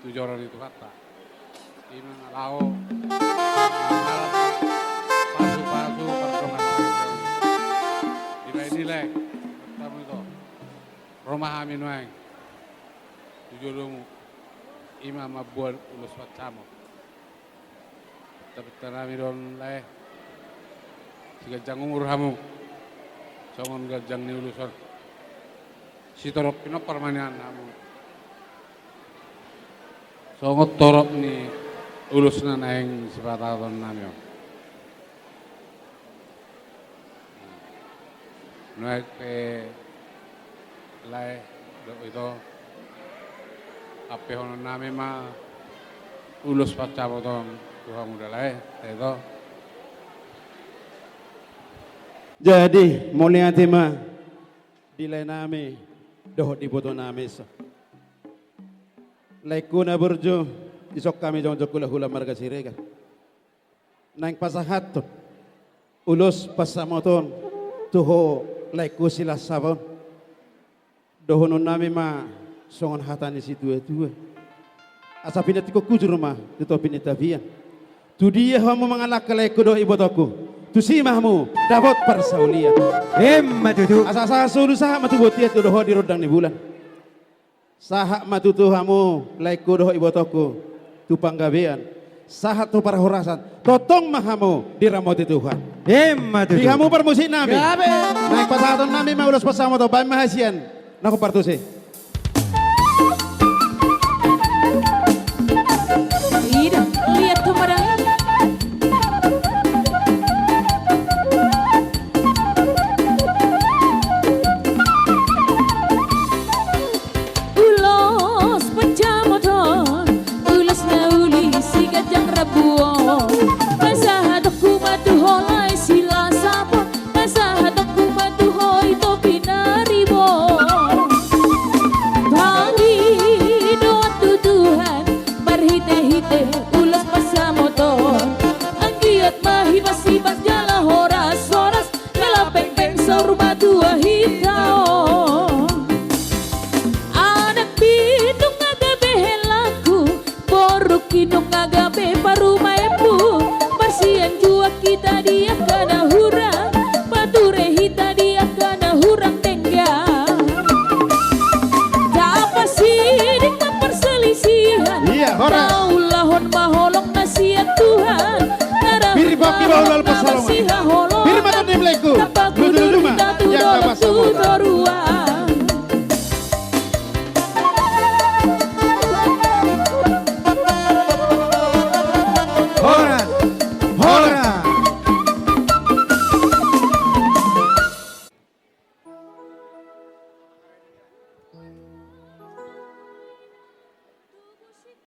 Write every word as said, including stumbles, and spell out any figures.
tu joro ni Tuhanta. Ima na laho manghatai pasupasu pardongan. Dibahen i, Lae, tamu ito. Ro ma hami nuaeng tu jolomu, ima mamboan ulos pansamot. Tapinta nami do on, Lae. Siganjang umur hamu songon ganjang ni ulos on. Sitorop pinompar ma nian hamu songon torop ni ulos na naeng sipatahon nami on. Nuaeng pe, Lae dohot ito, ampehonon nami ma ulos pansamot on tu hamu da, Lae dohot ito. Jadi mauliate ma di lae nami dohot di iboto nami. Laengku na burju, dison hami jongjong hulahula marga Siregar naeng pasahathon ulos pansamot on tu ho, laengku si Lansap on. Dohonon nami ma songon hata ni situatua: Asa pinantikhon hujur ma tu topi ni tapian. Tudia hamu mangalangka, laengku dohot ibotongku, tusi ma hamu dapot parsaulian. Emma tutu. Asa sahat solu, sahat ma tu bontean, tu dohot di rondang ni bulan. Sahat ma tutu hamu, laengku dohot ibotongku, tu panggabean, sahat tu parhorasan, tongtong ma hamu diramoti Tuhan. Emma tutu. Di hamu parmusik nami, gabe, naeng pasahaton nami ma ulos pansamot on, bahen ma hasian na hombar tusi.